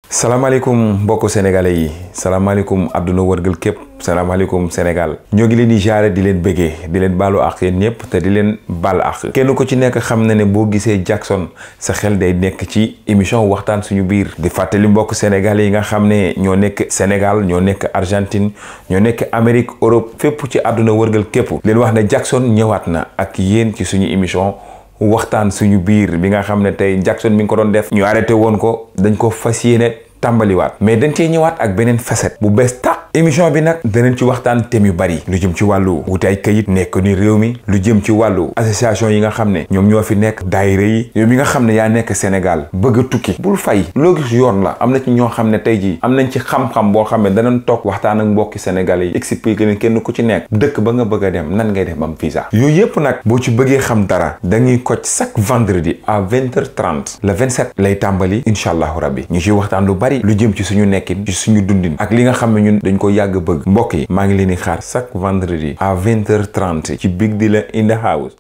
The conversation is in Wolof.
salaamaaleykum mbokku sénégalais yi salaamaaleykum àdduna wërgal képp salaamaaleykum Sénégal ñoo ngi leen di jaare di leen bëggee di leen baalu ak yéen ñëpp te di leen baal ak kenn ku ci nekk xam na ne boo gisee Jackson sa xel day nekk ci émission waxtaan suñu biir di fàttali mbokk sénégalais yi nga xam ne ñoo nekk Sénégal ñoo nekk Argentine ñoo nekk Amérique Europe fépp ci àdduna wërgal képp leen wax ne Jackson ñëwaat na ak yéen ci suñu émission waxtaan suñu biir bi nga xam ne tey Jackson mi ngi ko doon def ñu arrêté woon ko dañ ko fas yéene tàmbaliwaat mais dañ cee ñëwaat ak beneen facette bu bees tax émission bi nag danañ ci waxtaan thème yu bari lu jëm ci wàllu wuti ay kayit nekk ni réew mi lu jëm ci wàllu association yi nga xam ne ñoom ñoo fi nekk daayira yi yow mi nga xam ne yaa nekk Sénégal bëgg a tukki bul fay loo gis yoon la am na ci ñoo xam ne tey jii am nañ ci xam-xam boo xam ne danañ toog waxtaan ak mbokki Sénégalais yi expliquer leen kenn ku ci nekk dëkk ba nga bëgg a dem nan ngay def am visa yooyu yëpp nag boo ci bëggee xam dara dañuy coach chaque vendredi à 20h30 le 27 lay tàmbali incha allahu rabbi ñu ciy waxtaan lu bari lu jëm ci suñu nekkin ci suñu dundin ak li nga xam ne ñun dañ ko yàgg bëgg mbokk yi maa ngi leen di xaar chaque vendredi à 20h30 ci Big Deal in the House